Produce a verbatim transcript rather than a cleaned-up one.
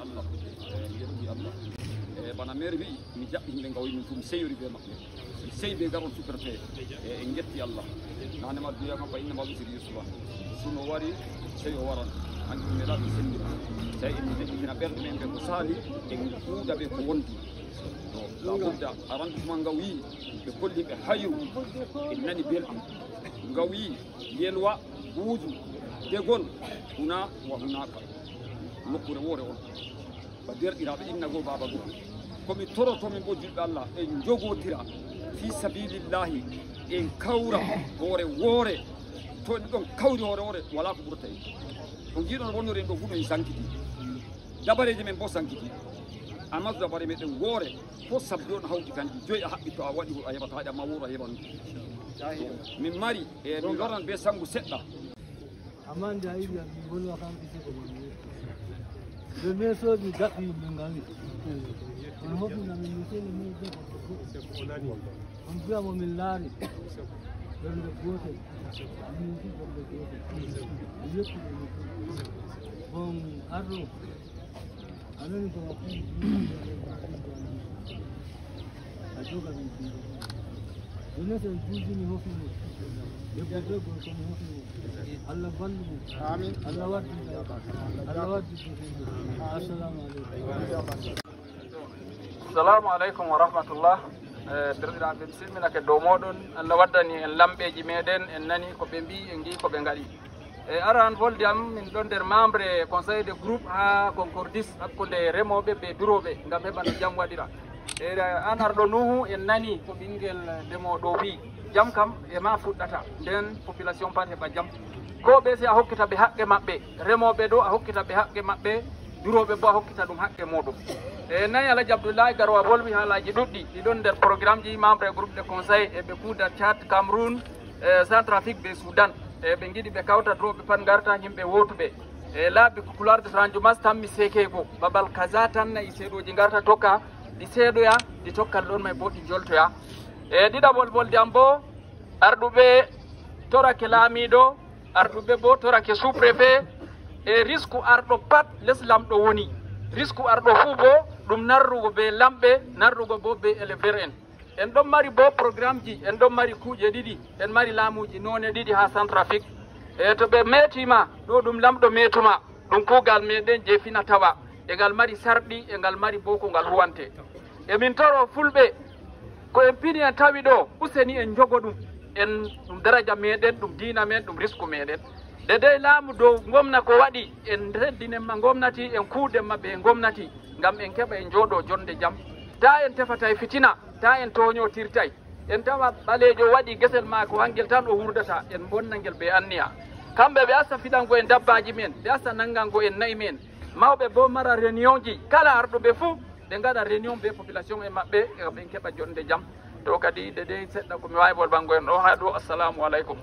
Allah, e, yetti Allah. E, bana maire wi'i, mi jaɓɓi yimɓe Ngawi min fu, mi seyori be maɓɓe. Mi seyi be garon sous-préfet. E, en yetti Allah. Nane ma duya kam fa inna ma usri yusra. Suno wari, sey o waran. Hanki mi meɗa ɗum sendira. Sey en deƴƴitina ɓerɗe men ɓe ko sali, en kuuda be ko wondi. To, la budda, arrondissement Ngawi, ɓe kolli ɓe hayru. En nani belɗum. Ngawi, Yelwa, Buuju, Degol, huna wa hunaka. Nokkure woore on. Ba derɗiraaɓe, inna goo, baaba goo. Ko mi toroto min bo julɓe Allah, en jogotira fi sabilillahi, en kawra hoore woore. To en ɗon kawri hoore woore, wala ko ɓurata en. Ko ngiɗon wonori en ɗo fu no en sankiti. Dabareeji men bo sankiti. Amma to dabare meɗen woore, ko sabbi on hawti kanji joyi a haɓɓi to a waɗi a heɓata haɗi amma wooro a heɓan. Min mari, e min lornan be sangu seɗɗa. Amma nde a yiɗi a mi wolwa kam ɓe seko mon ni. Ɓe mesoji gaɗɗi yimɓe ngawi. On hofnina min no sene mo debbo. On mbiya mo min laari. Ɓernde gootel. Min fi ɓernde gootel. Mi yetti ɓe mi. Bon, arɗo. Amin. Allah waddi. Allah waddi. Assalamu alaikum. Assalamu alaikum wa rahmatullah. Eh, derɗiraaɓe, mi salminake dow moɗon. Allah waddani en lamɓeji meɗen, en nani ko ɓe mbi, en ngi ko ɓe ngaɗi. E aran volde am, min ɗon nder membre conseil de groupe ha Concordis hakkunde remooɓe be durooɓe ngam heɓa no jam waɗira. E an arɗo Nuhu, en nani ko ɓingel demoɗo wi jam kam e ma fuɗɗata, nden population pat heɓa jam. Ko ɓe si a hokkita ɓe haqqe maɓɓe, remooɓe ɗo a hokkita ɓe haqqe maɓɓe, durooɓe bo a hokkita ɗum haqqe muɗum. E nani Alhaji Abdullahi Garwa volwi haalaaji ɗuɗɗi, ɗi ɗon nder programmeji membre groupe de conseil e ɓe kuuda Tchad, Cameroun, e Centrafrique be Sudan. E ɓe ngiɗi ɓe kawta durooɓe pat ngarta yimɓe wootuɓe. E laabi couloir de Tranjumas tammi seekeego. Babal kaza tan nayi seeɗooji ngarta tokka, ɗi seeɗoya, ɗi tokka ɗon may bo ɗi njoltoya. E ɗiɗaɓol volde am bo, arɗuɓe torake laamiiɗo, arɗuɓe bo torake sous-préfet. E risku arɗo pat les lamɗo woni. Risku arɗo fuu bo ɗum narrugo be lamɓe, narrugo bo be éleveur en. En ɗon mari bo programmeji, en ɗon mari kuuje ɗiɗi, en mari laamuuji noone ɗiɗi haa Centrafrique. E to ɓe meetii ma, ɗo ɗum lamɗo meetuma, ɗum kuugal meɗen je fina tawa. E ngal mari sarɗi, e ngal mari bo ko ngal huwante. E min toro fulɓe, ko en pini en tawi ɗo, useni en jogo ɗum. En ɗum daraja meɗen, ɗum diina men, ɗum risku meɗen. De dey laamu dow ngomna ko waɗi, en teddinen ma ngomnati, en kuuden ma be ngomnati, ngam en keɓa en jooɗo jonde jam. Ta en tefatay fitina, ta en tooñotirtay. En tawa ɓaleejo waɗi gesel maako hangel tan o wurdata, en bonna ngel be anniya. Kamɓe ɓe asta fiɗango en dabbaaji men, ɓe asta nangango en na'i men. Mawɓe bo mara réunionji, kala arɗuɓe fuu ɓe ngaɗa réunion be population en maɓɓe, ngam en keɓa jonde jam. To kadi de dey seɗɗa ko mi waawi volvango en ɗo haa ɗo. Assalamu alaikum.